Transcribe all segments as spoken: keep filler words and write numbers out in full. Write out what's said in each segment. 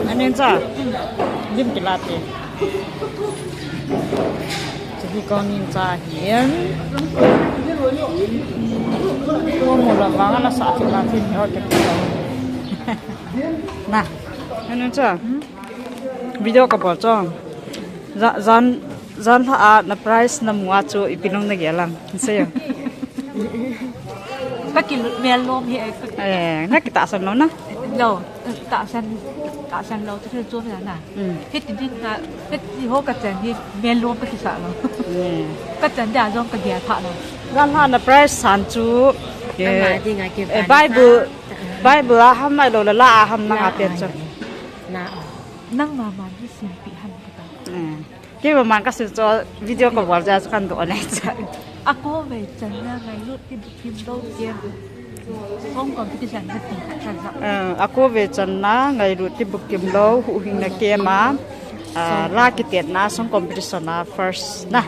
Anin cha. Lim kila te. Chuhi kong nin cha hin. Ko mu la vang na sa ti la ti ni ho ke. Na. Anin cha. Video ka bol chong. Za-, zan, zan lha a na prize na mu a chu ipi nung na gel am. Sei yo. Ka ki mel lom hi, eh, ka Eh, na kitahsan lou na. Lou, tahsan, tahsan lou, tu chu na. Mm. Hiti din na, hiti ho ka chan hi mel lom ka kisa lou. Mm. Ka chan dia jong ka dia tha lou. Zan lha na prize san chu. Nang ma Eh, ding a ki eh, ban Bible, sa. Bible a ham mai lou la la a ham nang a La pen a chu. ham. Na. Nang ma ma ni sim pi ham ka ta. Eh. Kei ba man ka sil cho video ka bol ja kan do ne cha. A ko ve chan na ngailut ti bukim do ke. Song competition ka ti ka cha. Eh, a ko ve chan na ngailut ti bukim lou hu hing na ke ma. Ah, la ki tet na song competition na first na.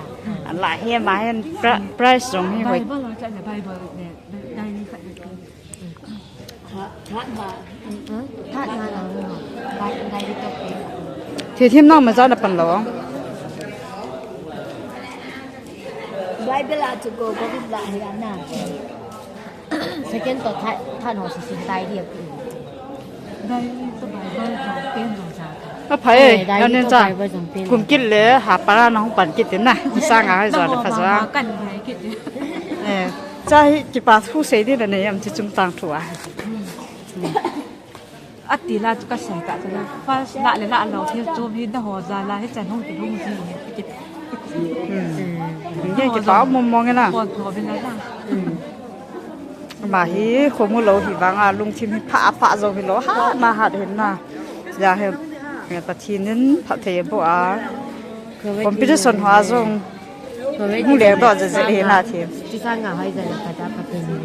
La he ma hen pri-, prize jong hi hoi. Bible la cha na Bible ne. Dai ni ka. Third one. Hmm? Third one, oh. Dai, dai di to. Thei thim nang ma ja na pan lou. Bible a chu ko ko la hi ana. Second to third, third ho si sin dai di a pi. Dai di to Bible to pen ho ja. A phai, Eh, dai ya di nen to cha. Bible jong pen. Kum kit le ha para na hung pan kit tin na. Sa nga hai jo le pha jo. Kan hai kit. Eh. Cha hi kipa thu sei ding le nei am chi chungchang thu a. Ati la chu ka sei ta chu la. First la le la lo thil chu hi na ho ja la hi chan hung ti hung ji ni. Hmm. Ye kipa mong mong na. Ko ko bin la la. Hmm. Ma hi khomu lou hi vang a lungthim hi pha pha jo hi lou ha na ha hin na. Ya he. Pathen in phatthei boh a. Competition ho a jong. Hung leng doh jeh jeh hi na thim. Ti sa nga hoi jeh ka ta pa pe ni.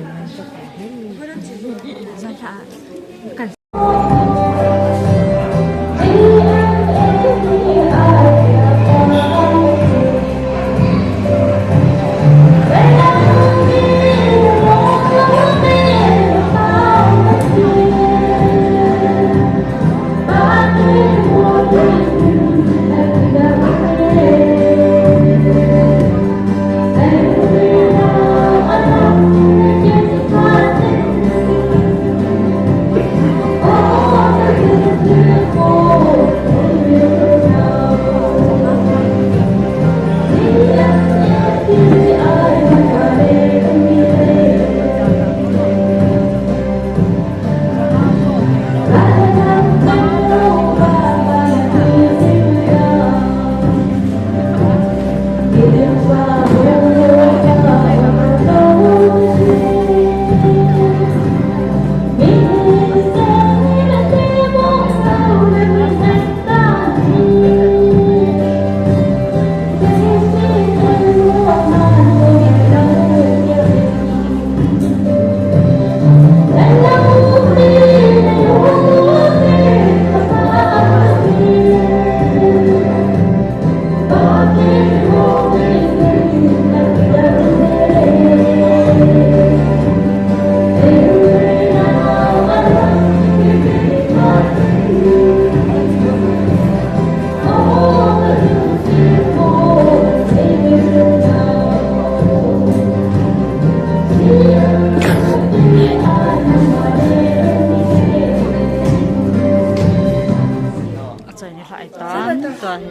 Achai ni lai tan, tua hi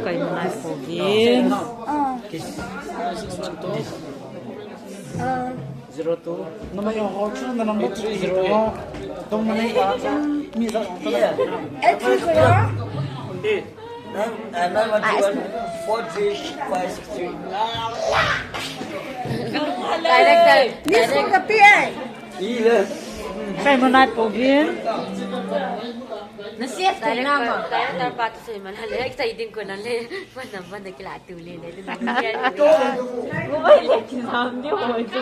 kai nai po gin. Zero two. Number ho chu na number three zero. Dong na nai ba. Mi za. Eight three ko ya. Nine, uh, nine one three one four three five six three. Director. Ni su ka pi ai. Ile. Kai mo nai po gin. Na siap tai na ma. Director pa tu sei man le, sai ding ko na le. Mana mana kila tu le le. Mo bai le ki nam de ho chu.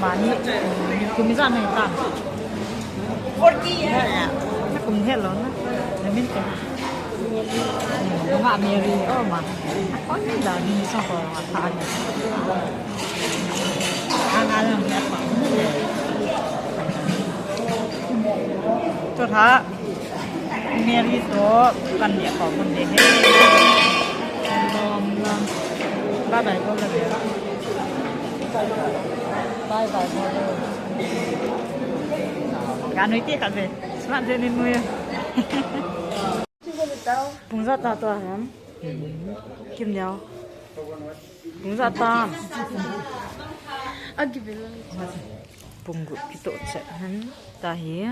Mani, kumi za nai ta. Forty years. Na kum he lo na. Na min ko. Ma Mary, oh ma. Ko ni da ni so ko ta ni. Ha, Mary to kan nia ko mun de he. Lom lom. Bye bye ko la de. Bye bye ko la. Ka nui ti ka be. Sma de ni nui. Pung ja ta to ham. Kim niao. Pung ja ta. Agi be. Pung gup kitoh chet hen ta hi.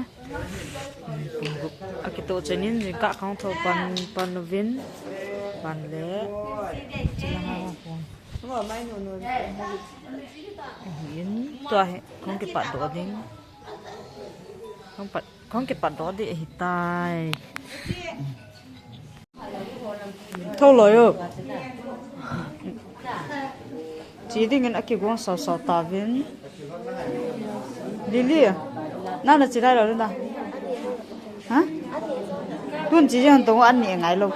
Hmm, pung gup akitoh chet in jingkah khang tho pan, pan uvin. Pan le. Chilanga hong. Hin tua hi khang kipat doh ding. Khang pat, khang kipat doh ding ahi tai. Tho loi o. Chi dingin akigong sao sao tauvin. Lily, nana chi lai lou na. Ha? Tun chi jeng tong an ni ngai lou.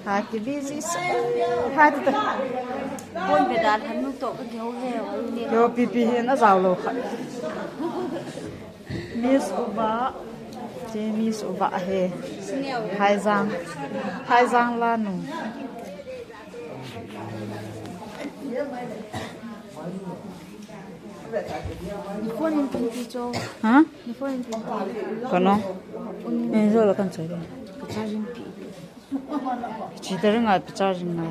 Ha, ki busy so. Ha, tu ta. Pon pe dan han nu to ka geo he, wa ni. Yo, pi pi hin a jao lou kha. Miss Uba. Che Miss Uba he. Haijang. Haijang la nu. Ni phone in pin pi cho. Ha? Ni phone in pin pi. Kono? Uni. Ni jo la kan cho. Ka charging pi. Chi ta ring ai pa charging na.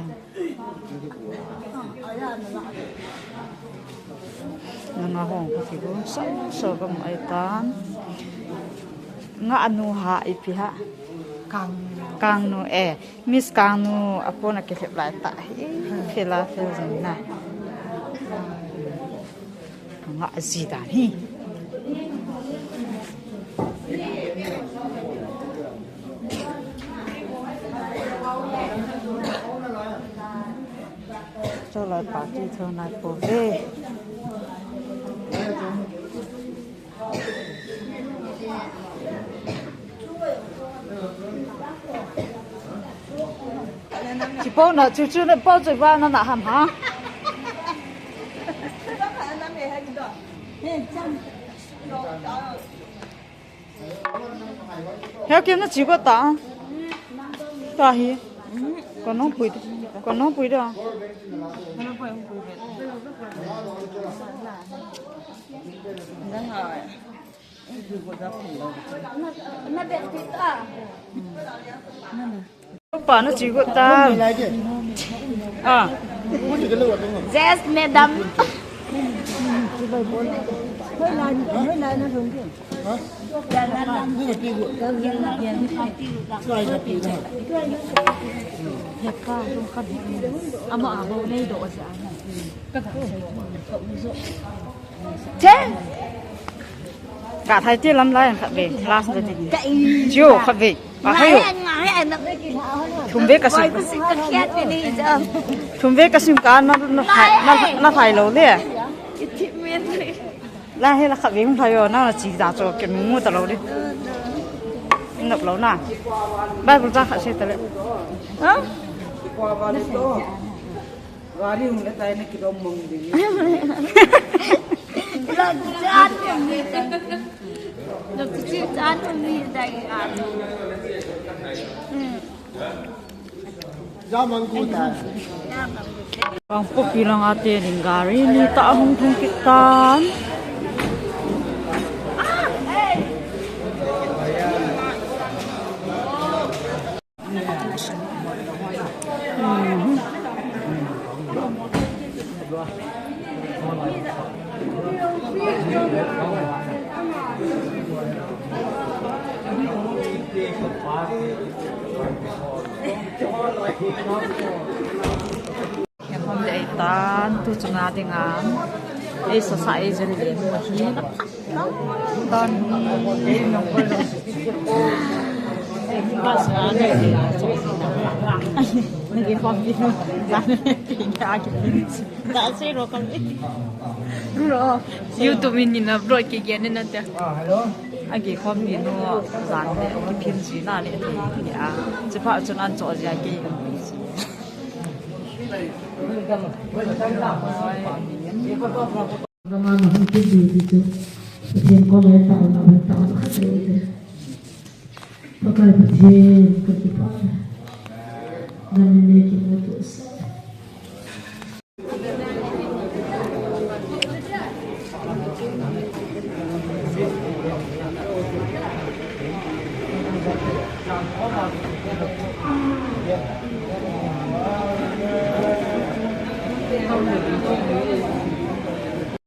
Nanga hong ka ti ko. Sa sa ka mai tan. Nga anu ha ipi ha. Kang. Kang nu e. Miss Kang nu apon a kilhep lai ta hi. Phela phel jeng na. Nga ji dan hi. Cho lai party tho nai po ve. Chi po na chu chu na po chu ba na na ham ha. He kim na chi ko ta. Ta hi. Ko nong pui. Ko nong pui da. Pa na chi ko ta. Ah. Yes, madam. Che. Ka thai ti lam lai khat ve, last ve ti. Chiu khat ve. Ka thai yo. Thum ve ka sim. Thum ve ka sim ka na, na thai, na, na thai lou le. La he la khat ve hung thai yo, na na chi da cho ke mu ta lou le. Nop lou na. Bible cha khat se ta le. Ha? Gari hung le tai na kidom mong ding. Lok chat ni. Lok chat ni dai a. Hmm. Jamang ku tai. Bang pu pi lang ate ning gari ni ta hung thung kit tan. He khom le ei tan, tu chunga dinga. Ei sasa ei jen le mu hi. Tan hi. Nagi khom pi nu. Jan pi ka ki pi. Da se ro kam. Ro. YouTube in ni na upload ki gen na ta. Agi khom pi nu jan le ki phin ji na le ti a. Chipha chun an cho ji a ki. Gama na hung kit di di chu. Pathen koma taona, taona khat te. Pakai Pathen, kakipah e. Nangin nei kimuto sah.